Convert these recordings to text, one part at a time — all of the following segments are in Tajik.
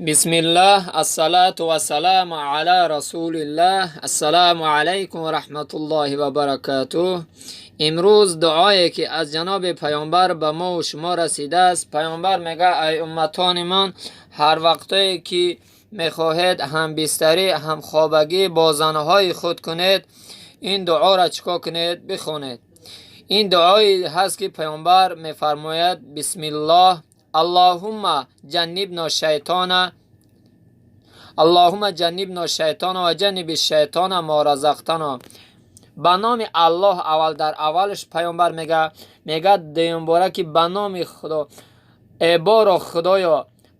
Бисмиллах, ассалату вассаламу ала расулиллах, ассалому алайкум ва раҳматуллоҳи ва баракатуҳ. Имрӯз дуое ки аз ҷаноби паёмбар ба мо ва шумо расидааст, паёмбар мега: «Ай умматони ман, ҳар вақтое ки мехоҳед ҳамбистарӣ, ҳамхобагӣ бо занҳои худ кунед, ин дуоро чӣ кор кунед? Бихонед». Ин дуое ҳаст, ки паёмбар мефармояд: «Бисмиллоҳ, аллоҳумма ҷаннибно шайтона, аллоҳумма ҷаннибно шайтона ва ҷанниби шайтона мо разақтано». Ба номи Аллоҳ аввал, дар аввалш паёмбар мега, дуюмбора ки ба номи Худо, эборо Худоё,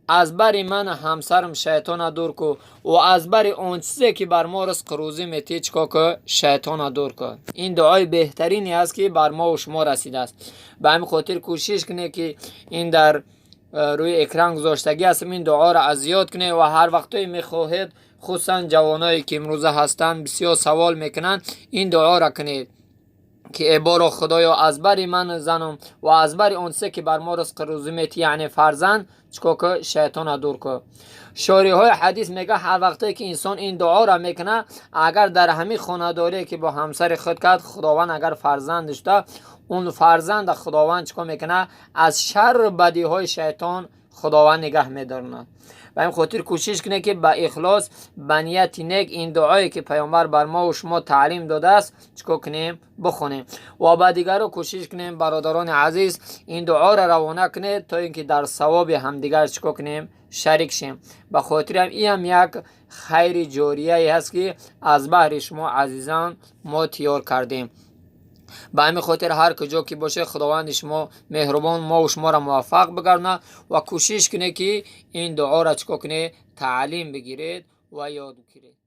аз бари ман ҳамсарам шайтона дур ку ва аз бари он чизе ки бар мо ризқу рӯзӣ метиҳӣ, чӣ кор ку? Шайтона дур ку. Ин дуои беҳтарине аст, ки бар мо шумо расидааст. Ба ҳамин хотир кӯшиш кунед, ки ин дар рӯи экран гузоштагӣ ҳастам, ин дуоро аз ёд кунед ва ҳар вақтое мехоҳед, хусусан ҷавоное ки имрӯза ҳастанд, бисёр савол мекунанд, ин дуоро кунед, ки эборо Худоё, аз бари ман занам ва аз бари он чизе ки бар мо ризқу рӯзӣ метиҳӣ, яъне фарзанд, чӣ кор ку? Шайтона дур ку. Шориҳои ҳадис мега, ҳар вақтое ки инсон ин дуоро мекунад, агар дар ҳамин хонадорие ки бо ҳамсари худ кард, Худованд агар фарзанд дошта, он фарзанда Худованд чӣ кор мекунад? Аз шарру бадиҳои шайтон Худованд нигаҳ медорад. Ба ин хотир кӯшиш кунед, ки ба ихлос, ба нияти нек ин дуое ки паёмбар бар мо ва шумо таълим додааст, чӣ кор кунем? Бихонем ва ба дигаро кӯшиш кунем. Бародарони азиз, ин дуоро равона кунед, то ин ки дар савоби ҳамдигар чӣ кор кунем? Шарик шем. Ба хотирам иам як хайри ҷорияе ҳаст, ки аз баҳри шумо азизон мо тиёр кардем. Ба ҳамин хотир ҳар куҷо ки бошед, Худованди шумо меҳрубон мову шуморо муваффақ бигардонад ва кӯшиш кунед, ки ин дуоро чӣ кор кунед? Таълим бигиред ва ёд бигиред.